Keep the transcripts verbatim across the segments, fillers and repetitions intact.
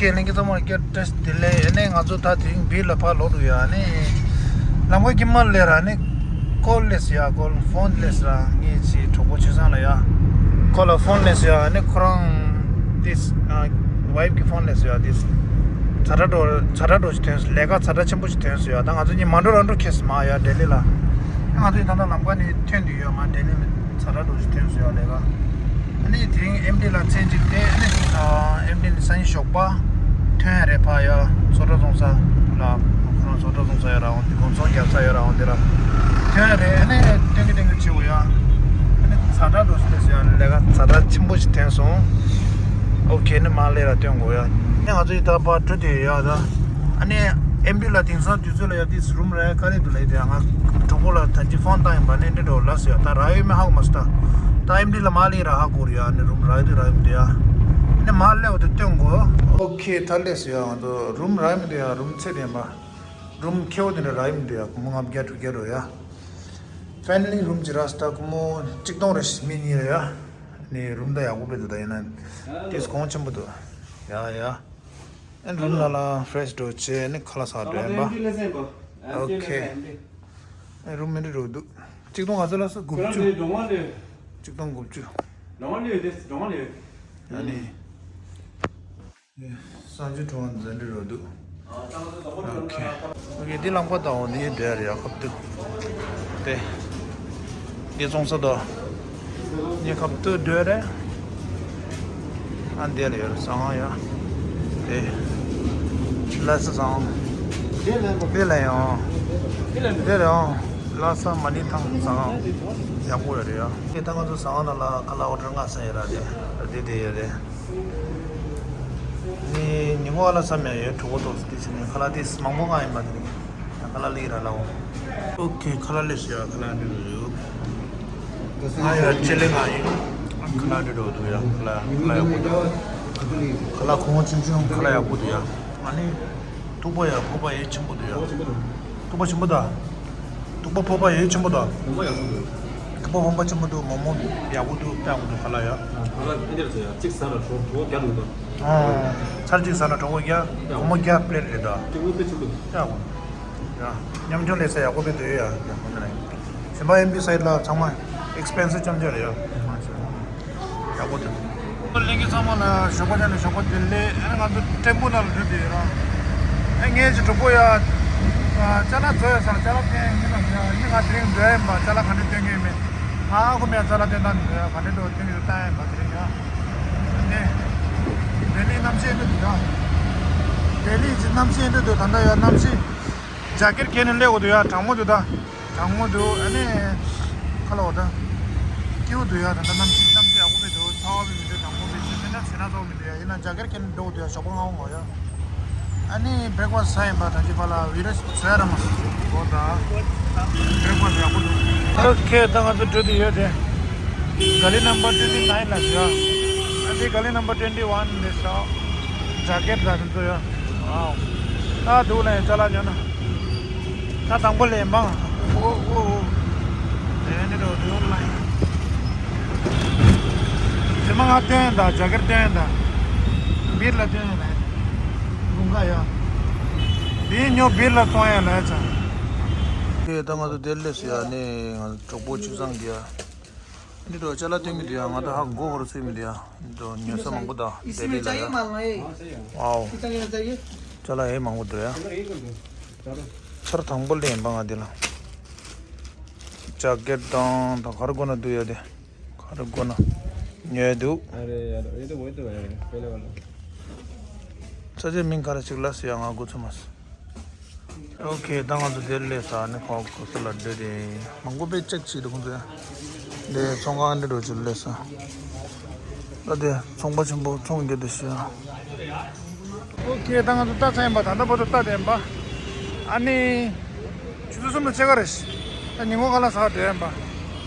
ཀྱེ་ལྷན་རྒྱས་ཚང་མར་བསྐྱར་བཀྲ་ཤིས་བདེ་ལེགས། ཨ་ནི་ང་ཚོ་ད་དེ་རིང་བིར་ལ་ཕར་ལོག་འགྲོ་ཡ། ཨ་ནི་ལམ་ཁ་དཀྱིལ་མ་སླེབས་ར། ཨ་ནི་ཀོལ་སླེབས་ཡ། ཀོལ་ཕོན་སླེབས་ར། ངའི་ཅིག་གྲོགས་པོ་ཆོས་བཟང་ལ་ཡ། ཁོ་ལ་ཕོན་སླེབས་ཡ། ཨ་ནི་ཁོ་རང་དེ་ཝའིཕ་གི་ཕོན་སླེབས་ཡ། དེ་ཛ་དྲག་འགྲོ་ཛ་དྲག་འགྲོ་ཞིག་ཐོན་སོང་། ལས་ཀ་ཛ་དྲག་ཆེན་པོ་ཞིག་ཐོན་སོང་ཡ། ད་ང་ཚོ་གཉིས་མ་འགྲོ་རང་འགྲོ་ཁེལ་སོང་མ་ཡ། ལྡི་ལི་ལ། ང་ཚོ་ཡི་ད་ལྟ་ལམ་ཁ་ནས་ཐོན་བསྡད་ཡོད་མ། ལྡི་ལི་ལ་ཛ་དྲག་འགྲོ་ཞིག་ཐོན་སོང་ཡ། ལས་ཀ། ཨ་ནི་དེ་རིང་ཨེམ་ཌི་ལ་མཚན་གཅིག་དེ། ཨ་ནི་ཨེམ་ཌི་ནས་སང་ཉིན་ཞོགས་པ་ཐོན་ཡ་རེད། ཕ་ཡ་བཟོ་གྲྭ་བཙོང་ས་ལ། ཁོ་རང་བཟོ་གྲྭ་བཙོང་ས་ཡོད་ར། འོང་དེ་དགོང་ཚོང་རྒྱབ་ས་ཡོད་ར། འོང་དེ་ར་ཐོན་ཡ་རེད། ཨ་ནི་ཏན་གི་ཏན་གི་བྱེད་དགོས་ཡ། ཨ་ནི་ཛ་དྲག་འགྲོ་ཞིག་སླེབས་སོང་ཡ། ལས་ཀ་ཛ་དྲག་ཆེན་པོ་ཞིག་ཐོན་སོང་། ཨོ་ཁེ། ཨ་ནི་མ་སླེབས་ར་སྟོན་དགོས་ཡ། ཨ་ནི་ང་ཚོ་ཡི་ད་ཕར་འགྲོ་བསྡད་ཡོད་ཡ། ད་ཨ་ནི་ཨེམ་ཌི་ལ་དེང་སང་དུས་ཚོད་ལ་ཡ་དེ་རུམ་རག་ག་རེ་འདུག་ལབ་དེ། ང་གྲོགས་པོ་ལ་ད་ཅི་ཕོན་བཏང་ཡིན་པ། ནས་འདི་འགྲོ་ལབ་ཟེར་ཡ། ད་རག་ཡོད་མེད་ཧ་གོ་མ་སོང་། ད་ད་ཨེམ་ཌི་ལ་མ་སླེབས་ར་ཧ་གོ་རེད་ཡ། ནས་རུམ་རག་ཡོད་དུས་རག་ཡོད་མི་འདུག་ཡ། ནས་མ་སླེབས་པ་དེ་སྟོན་དགོས། ཨོ་ཁེ། ད་སླེབས་སོང་ཡ། ང་ཚོ་རུམ་རག་ཡོད་མི་འདུག་ཡ། རུམ་ཚད་ལྡན་པ། རུམ་ཁེ་པོ་དེ་འདྲ་རག་ཡོད་མི་འདུག་ཡ། སྒོར་མོ་ལྔ་བརྒྱ་དྲུག་བརྒྱ་འགྲོ་ཡ། ཕེ་མི་ལི་རུམ་ཅིག་རག་སོང་། ད་སྒོར་མོ་གཅིག་སྟོང་རེད། མི་གཉིས་རེད་ཡ། ནས་རུམ་ད་ཡག་པོ་དཔེ་འདུག་ད་ཡིན་ན་ཏིས་གོང་ཆེན་པོ་འདུག་ཡ་ཡ། ཨན་རུམ་ནང་ལ་ཕེ་རེ་ཤི་འགྲོ་བྱས་ནས་ཁ་ལག་ཟ་འགྲོ་ཡིན་པ། ཨོ་ཁེ། ཨན་རུམ་མི་འདྲ་འགྲོ་འདུག་གཅིག་སྟོང་ག་ཚོད་ལ་སོང་། དགུ་བཅུ། གཅིག་སྟོང་དགུ་བཅུ། ཨ་ནི། སང་ཆུང་གྲོང་འཛིན་འདྲ་རོ་འདུག་ཨོ་ཁེ། ཨོ་ཁེ། འདི་ལམ་ཁ་དང་འོ་འདི་འདྲ་རེད་ཡ། ཁབ་ཏུ་དེ། འདི་བཙོང་ས་དང་། འདི་ཁབ་ཏུ་འདྲ་རེད། ཨ་འདི་ལ་ཡོད་ཟ་ཁང་ཡ། དེ། ལ་ས་ཟ་ཁང་། དེ་ལ་ཡང་། དེ་ལ་ཡང་། ལ་ས་མ་ཎི་ཐང་ཟ་ཁང་། ཡག་པོ་ཡོད་རེད་ཡ། དེ་ད་ང་ཚོ་ཟ་ཁང་ནང་ལ་ཁ་ལག་ཨོ་ཌར་ལྔ་ཟ་ཡོད་ར། དེ་དེ་དེ་ཡོད་རེད། ནི་ཉིན་གུང་ཁ་ལག་ཟ་མེད་ཡོད། གྲོད་ཁོག་ལྟོགས་སོང་། དེ་བྱས་ནས་ཁ་ལག་དེ་མང་པོ་ང་ཡིན་པ་དེ་རིང་ཁ་ལག་ལེགས་ར་ལའོ། ཨོ་ཁེ། ཁ་ལག་ལེགས་ཤོག་ཁ་ལག་འདི་ཡོད། ང་ཡོད་ཅེ་ལེ་ང་ཡིན། ཁ་ལག་འདི་འགྲོ་འདུག་ཡ། ཁ་ལག་ཁ་ལག་ཡག་པོ་འདུག་ཁ་ལག་ཁོང་ཆུང་ཆུང་ཁ་ལག་ཡག་པོ་འདུག་ཡ། ཨ་ནི་ཐུག་པ་ཡ་ཕོར་པ་ཡ་ཆེན་པོ་འདུག་ཡ། ཐུག་པ་ཆེན་པོ་དང་། ཐུག་པ་ཕོར་པ་ཡ་ཆེན་པོ་དང་། མོག་མོག་ཡག་པོ་འདུག་ཐུག་པ་ཕོར་པ་ཆེན་པོ་འདུག་མོག་མོག་ཡག་པོ་འདུག་དཔེ་ཡག་པོ་འདུག་ཁ་ལག་ཡ། ཁ་ལག་ཕན་ཆེར་ཟེར་ཡ། གཅིག་ཟ་ལ་གྲོད་ཁོག་རྒྱགས་འདུག་ད། ཨ། ཚར་གཅིག་ཟ་ན་གྲོད་ཁོག་རྒྱགས། སྒོར་མོ་བརྒྱ་པླེ་ཊི་རེད་ད། ཡག་པོ། ཡ། ཉམས་མྱོང་ལས་ས་ཡག་པོ་དཔེ་འདུག་ཡ། ཡག་པོ་འདུག་ནས། གཞན་པ་ཨེམ་ཌི་སའིཌ་ལ་ཚང་མ་ཨེགས་པེན་སིབ་ཅམ་ཅམ་རེད་ཡ། ཡག་པོ་འདུག་ལྷན་རྒྱས་ཚང་མ་ལ་ཞོགས་པ་ཆ་ནས་ཞོགས་པ་བདེ་ལེགས། ཨ་ནི་ང་ཚོ་ཊེམ་པུ་ནང་ལ་འགྲོ་བསྡད་ཡོད་ར། ཨ་ངའི་ཅིག་གྲོགས་པོ་ཡ། ཅ་ལག་བཟོ་ཡ་ས་ལ་ཅ་ལག་སྟོན་ཡ་ཡིན་ན་ཡ། ཨ་ནི་ང་དེ་རིང་འགྲོ་ཡ་ཡིན་པ། ཅ་ལག་ག་འདྲ་སྟོན་གི་ཡོད་མེད། ཨ་ཁོ་མོས་ཅ་ལག་སྟོན་སྟངས་འདི་འདྲ་ག་འདྲ་འགྲོ་སྟོན་གི་འདུག་ལྟ་ཡ་ཡིན་པ་དེ་རིང་ཡ། ཨ་ནི། ལྡི་ལིའི་གནམ་གཤིས་འདི་འདུག་ཡ། ལྡི་ལིའི་གནམ་གཤིས་འདི་འདུག་ད་ལྟ་ཡ་གནམ་གཤིས། ཇ་ཀེཊ་གྱོན་ནས་སླེབས་དགོས་འདུག་ཡ། གྲང་མོ་འདུག་ད། གྲང་མོ་འདུག་ཨ་ནི། ཁ་ལོ་ད། སྐྱིད་པོ་འདུག་ཡ། ད་ལྟ་གནམ་གཤིས་གནམ་གཤིས་ཡག་པོ་མི་འདུག་ཚ་བ་མི་འདུག་གྲང་མོ་མི་འདུག་སེམས་ན་སེམས་ན་ཚ་བ་མི་འདུག་ཡ། ཡིན་ན་ཇ་ཀེཊ་གྱོན་ནས་འགྲོ་དགོས་འདུག་ཡ། ཞོགས་པ་སྔ་པོ་ངོ་ཡ། ཨ་ནི་བྷེ་རེག་ཕ་སི་ཊི་ཟ་ཡིན་པ། ད་ཅི་ཕ་ལ་བི་རེ་ཟ་ར་མ་གོ་ད། བྷེ་རེག་ཕ་སི་ཊི་ཡག་པོ་འདུག་ཨོ་ཁེ། ད་ང་ཚོ་འགྲོ་དུས་ཡོད་དེ། ག་ལི་ནམ་བར་ཊུ་ཝེན་ཊི་ནའིན་ལ་ཞུ་ཡ། ཨ་དེ་ག་ལི་ནམ་བར་ཊུ་ཝེན་ཊི་ཝན་རེད་ཤག་ཇ་ཀེཊ་ད་དེ་ཚོ་ཡ། ཨའོ། ད་འདུག་ལ་ཡ་ཅ་ལག་ཉོ་ན། ད་དང་པོ་ལས་འབངས། ཨོ་ཨོ་ཨོ། དེ་ནི་འགྲོ་འདུག་ལ་ཡ། དེ་མ་ང་སྟོན་ད། ཇ་ཀེཊ་སྟོན་ད། བིར་ལ་སྟོན་ཡ་ལ་ཡ། དགུན་ཁ་ཡ། དེ་ཉོ་བིར་ལ་གཏོང་ཡ་ལ་ཡ་ཆ། དེ་ད་ང་ཚོ་དེར་སླེབས་སོང་ཡ། ནི་ང་གྲོགས་པོ་ཆུ་བཟང་གི་ཡ། འདི་འགྲོ་ཅ་ལག་སྟོན་གི་འདུག་ཡ། ང་ད་ཧ་གོ་ཧོར་ཚུད་མི་འདུག་ཡ། འདི་འགྲོ་ཉོ་ས་མང་པོ་ད། ལྡི་ལི་ལ་ཡ། ཝའོ། ཅ་ལག་ཨེ་མང་པོ་འདུག་ཡ། ཚར་དང་པོ་ལེན་པ་ང་འདི་ལ། ཇ་ཀེཊ་དང་ད་ག་རེ་དགོས་ན་འདུག་ཡ་དེ། ག་རེ་དགོས་ན་ཉོས་འདུག་ས་ཆའི་མིང་ག་རེ་ཞིག་ལབ་སོང་ཡ། ང་གོ་ཚོད་མ་སོང་། ཨོ་ཁེ། ད་ང་ཚོ་དེར་སླེབས་ས་ནི་ཁོང་གོ་སོ་ལ་འདྲེ་རེད། མང་པོ་དཔེ་ཅེག་བྱེད་འདུག་ཁོང་ཚོས། འདི་ཚོང་ཁང་འདི་འགྲོ་ཅིག་སླེབས་ས། ད་དེ་ཚོང་པ་ཆེན་པོ་ཚོང་རྒྱག་འདུག་ཤི། ཨོ་ཁེ། ད་ང་ཚོ་ལྟ་ཚར་ཡིན་པ། ད་ལྟ་བར་དུ་ལྟ་བསྡད་ཡིན་པ། ཨ་ནི། ཆུ་ཚོད་གསུམ་ལ་ཕྱེད་ཀ་རེད། ད་ཉིན་གུང་ཁ་ལག་ཟ་བསྡད་ཡིན་པ།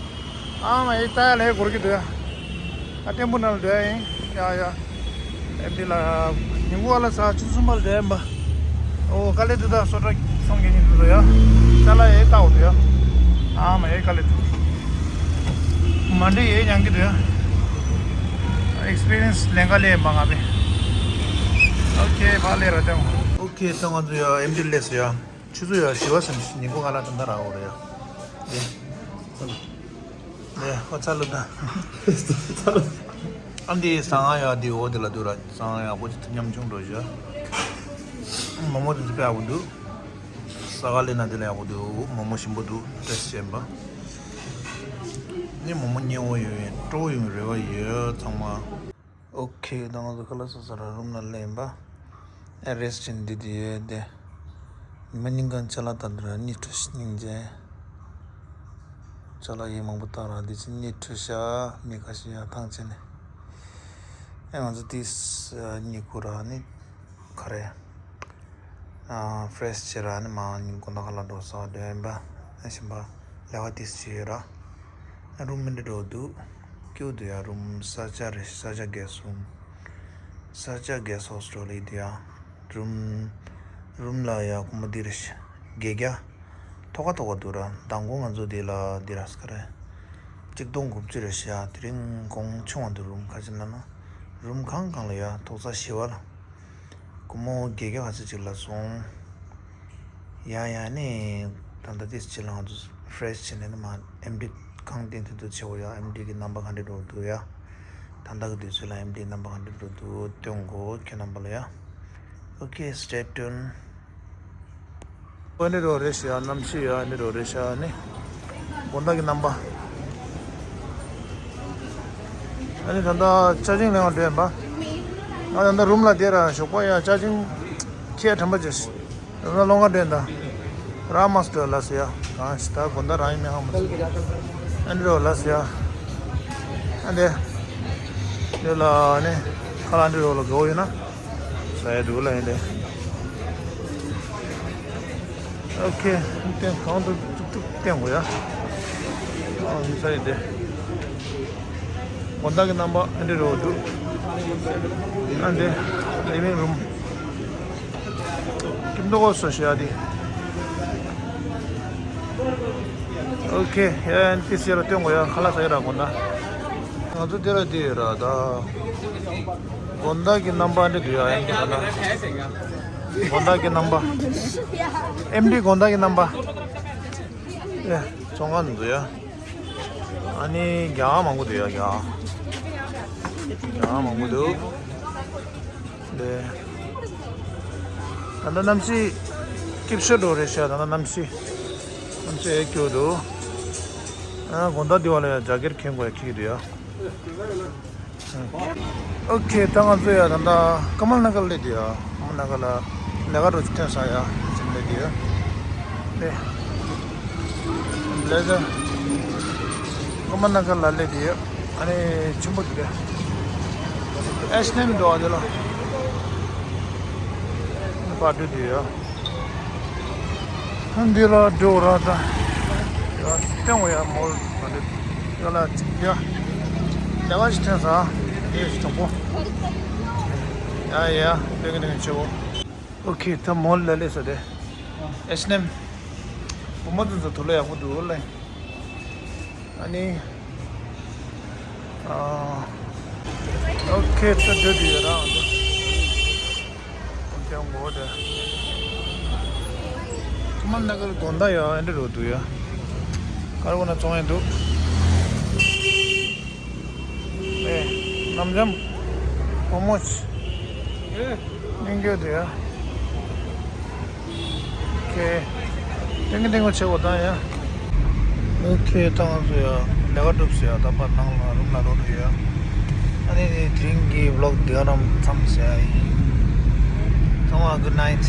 ཨ་མ་ཡི་ལྟ་ཡ་ལ་ཧེ་འགོར་གྱི་འདུག་ཡ། ཨ་ཊེམ་པུ་ནང་ལ་སྡོད་ཡ་ཡིན། ཡ་ཡ། ཨེམ་ཌི་ལ། ཉིན་གུང་ཁ་ལག་ཟ་ཆུ་ཚོད་གསུམ་པ་ལ་སྡོད་ཡ་ཡིན་པ། ཨོ་དཀའ་ལས་འདུག་ད་སོ་ཊ་སོང་གི་ཉིན་འདུག་ཡ། ཅ་ལག་ཡེ་ལྟ་འོ་འདུག་ཡ། ཨ་མ་ཡེ་དཀའ་ལས་འདུག་མ་འདྲེ་ཡེ་མྱང་གི་འདུག་ཡ། ཨེགས་པི་རི་ཡན་སི་ལེན་ག་ལས་ཡིན་པ་ང་བས། ཨོ་ཁེ། ཕ་ལེ་ར་ཅང་། ཨོ་ཁེ། ད་ང་ཚོ་ཡ་ཨེམ་ཌི་སླེབས་སོང་ཡ། ཆུ་ཚོད་ཡ་བཞི་པ་ཙམ་ཉིན་གུང་ང་ལ་ད་ལྟ་རག་ཡོད་རེད་ཡ། ཡ་ཨོ་ཚ་ལུ་ད། ཨ་འདི་ཟངས་ཡ་འདི་འོ་དེ་ལ་འདུག་ར། ཟངས་ཡག་པོ་ཅིག་ཉམ་ཆུང་འགྲོ་བཞག། མོག་མོག་དེ་ཚོ་དཔེ་ཡག་པོ་འདུག། ས་ག་ལེ་ན་དེ་ལ་ཡག་པོ་འདུག། མོག་མོག་ཞིམ་པོ་འདུག། ཊེ་སི་ཊི་བྱས་པ། ནི་མོག་མོག་མཉེས་པོ་ཡོད། སྤྲོ་པོ་ཡོང་རེ་བ་ཡོད་ཚང་མ། ཨོ་ཁེ། ད་ང་ཚོ་ཁ་ལག་ཟ་ས་ར་རུམ་ལ་སླེབས་པ། ཨེ་རེ་སི་ཊི་བྱས་འདི་དེ་ཡོད་དེ། མི་ཉིན་གང་ཅ་ལག་ད་འདི་ར་གཉིས་འཕྲོ་ཞིག་སྙིང་རྗེ། ཅ་ལག་ཡིན་མང་པོ་བཏང་ར་འདི་ཚོ་གཉིས་འཕྲོ་ཤ་མི་ཁ་ཤས་ཡ་ཐང་ཆད་ནས། ཨེ་ང་ཚོ་ཏིས་གཉིས་ཁུ་ར་ནི་ག་རེ། ཨ་ཕ་རེ་ཤི་བྱེད་ར་ནི་མ་ཉིན་དགོང་དག་ཁ་ལག་འགྲོ་ས་འདོན་པ། ཨ་ཞིམ་པ་ལས་ཀ་ཏིས་བྱེད་ཡོད་ར། རུམ་མི་འདྲ་འགྲོ་འདུག། སྐྱིད་པོ་འདུག་ཡ། རུམ་ས་ཆ་རེད། ས་ཆ་གེ་སི་རུམ། ས་ཆ་གེ་སི་ཧོ་སི་ཊེལ་ལ་ཡིན་འདུག་ཡ། རུམ། རུམ་ལ་ཡ་སྒོར་མོ་འདི་རེད་ཤག། བརྒྱད་བརྒྱ། ཐོག་ཁ་ཐོག་ཁ་འདུག་ར། མདང་དགོང་ང་ཚོ་འདི་ལ་འདི་ར་ས་ཁ་རེད། གཅིག་སྟོང་དགུ་བཅུ་རེད་ཤག། དེ་རིང་གོང་ཆུང་བ་འདུག། རུམ་ཁ་ཅིག་ལ་ན། རུམ་གང་གང་ལ་ཡ་ཐོག་ས་བཞི་པ་ལ། སྒོར་མོ་བརྒྱད་བརྒྱ་ག་ཚོད་ཅིག་ལ་སོང་། ཡ་ཡ་ནི། ད་ལྟ་ཏིས་ཅི་ལ་ང་ཚོ་ཕ་རེ་ཤི་བྱས་ནས་ནི་མ་ཨེམ་ཌི་ཁང་སྟེང་དེ་ཚོ་བྱེད་འོ་ཡ། ཨེམ་ཌི་གི་རྣམ་པ་ག་འདྲ་འགྲོ་འདུག་ཡ། ད་ལྟ་གི་དུས་ཚོད་ལ་ཨེམ་ཌི་རྣམ་པ་ག་འདྲ་འགྲོ་འདུག་སྟོན་གོ་ཁྱེད་རྣམ་པ་ལ་ཡ། ཨོ་ཁེ། སི་ཊེ་ཊུན། ཨ་ནི་རོ་རེ་ཤ་གནམ་གཤིས་ཡ། ཨ་ནི་རོ་རེ་ཤ་ནི། དགོང་དག་གི་རྣམ་པ། ཨ་ནི་ད་ལྟ་ཅ་ཆིང་ལེན་པར་འགྲོ་ཡིན་པ། ང་ད་ལྟ་རུམ་ལ་བསྡད་ར། ཞོགས་པ་ཡ་ཅ་ཆིང་ཁྱེད་དྲན་པ་བྱས། རུམ་ལ་སློང་ག་འགྲོ་ཡིན་ད། ར་མ་སི་ཊར་ལ་སི་ཡ། གང་ཞིག་ད་དགོང་དག་རང་ཡིན་མིན་ཧ་མ་སོང་། ཨ་ནི་རོ་ལ་སི་ཡ། ཨ་ནི། འདི་ལ་ནི། ཁ་ལག་འདི་རོ་ལ་དགའ་བོ་ཡོད་ན། ཟ་ཡ་འདུག་ལ་ཡིན་ཏེ། ཨོ་ཁེ། སྟེང་གང་དུ་ཏུག་ཏུག་སྟེང་གོ་ཡ། ཨ་ནི་ས་ཡི་དེ། དགོང་དག་གི་རྣམ་པ་ཨ་འདྲ་རོ་འདུག། ཨ་འདི་ལི་ཝིང་རུམ། ཀིམ་ཏོ་གོ་སོ་ཤི་ཡ་དེ། ཨོ་ཁེ། ཡ་ཡ་ཏི་སི་ཡ་ར་སྟེང་གོ་ཡ། ཁ་ལག་ཟ་ཡ་ར་དགོང་དག། ང་ཚོ་དེ་ལ་དེ་ཡོད་ར་ད། དགོང་དག་གི་རྣམ་པ་འདི་འདུག་ཡ། ཨེམ་ཌི་དགོང་དག། དགོང་དག་གི་རྣམ་པ། ཨེམ་ཌི་དགོང་དག་གི་རྣམ་པ། ཨེ་ཚོང་ཁང་འདུག་ཡ། ཨ་ནི་རྒྱ་གར་མང་པོ་འདུག་ཡ། རྒྱ་གར། རྒྱ་གར་མང་པོ་འདུག། ལེ། ད་ལྟ་གནམ་གཤིས་སྐྱིད་ཤོས་འགྲོ་རེད་ཤག། ད་ལྟ་གནམ་གཤིས། གནམ་གཤིས་ཨེ་སྐྱིད་འདུག། ཨ་དགོང་དག་འདི་བ་ལ་ཡ་ཇ་ཀེཊ་གྱོན་དགོས་ཡ་ཁྱི་འདུག་ཡ། ཨོ་ཁེ། ད་ང་ཚོ་ཡ་ད་ལྟ་ཀ་མལ་ན་གར་སླེབས་འདུག་ཡ། ཀ་མལ་ན་གར་ལ་ལས་ཀ་འགྲོ་ཅིག་ཐོན་ས་ཡ་ཅིག་སླེབས་འདུག་ཡ། ལེ། ལེ་ཟེར། ཀ་མལ་ན་གར་ལ་སླེབས་འདུག་ཡ། ཨ་ནི་ཆེན་པོ་འདུག་གས། ཨེཆ་ཨེན་ཨེམ་འདུག་ཨ་འདི་ལ། ཨ་ནི་པར་འདུག་འདུག་ཡ། ཨ་འདི་ལ་འགྲོ་ར་ད། ཡ་སྟེང་བ་ཡ་མོལ་མ་འདུག་ཡ་ལ་ཅིག་ཡ། ལས་ཀ་ཞིག་ཐོན་ས། ཨེ་ཞིག་གྲོང་པོ། ཡ་ཡ་སྟོན་གི་སྟོན་གི་ཆེ་བོ། ཨོ་ཁེ། ད་མོལ་ལ་སླེབས་ས་དེ། ཨེཆ་ཨེན་ཨེམ། བུ་མོ་དེ་ཚོ་དུག་ལོག་ཡག་པོ་འདུག་ལེ། ཨ་ནི། ཨ། ཨོ་ཁེ། ད་འདོད་དུ་ཡོད་ར་འདུག། ཨོ་ཁེ་ངོ་དེ། ཀ་མལ་ན་གར་དགོང་དག་ཡ་ཨེ་འདྲ་རོ་འདུག་ཡ། ག་རེ་གོ་ན་བཙོང་ཡ་འདུག། ཨེ། ནམ་འཇམ། ཧོ་མོ་ཆི། ཨེ། སྙིང་རྗེ་འདུག་ཡ། ཁེ། ཏེང་ཏེང་ཆེ་བོ་དང་ཡ། ཨོ་ཁེ། ད་ང་ཚོ་ཡ་ལས་ཀ་གྲུབ་ཟེར་ཡ། ད་པར་ནང་ལ་རུམ་ལ་ལོག་འགྲོ་ཡ། ཨ་ནི་དེ་རིང་གི་བི་ལོག་འདི་ག་རང་མཚམས་ཟེར་ཡ་ཡིན། ཚང་མ་good night།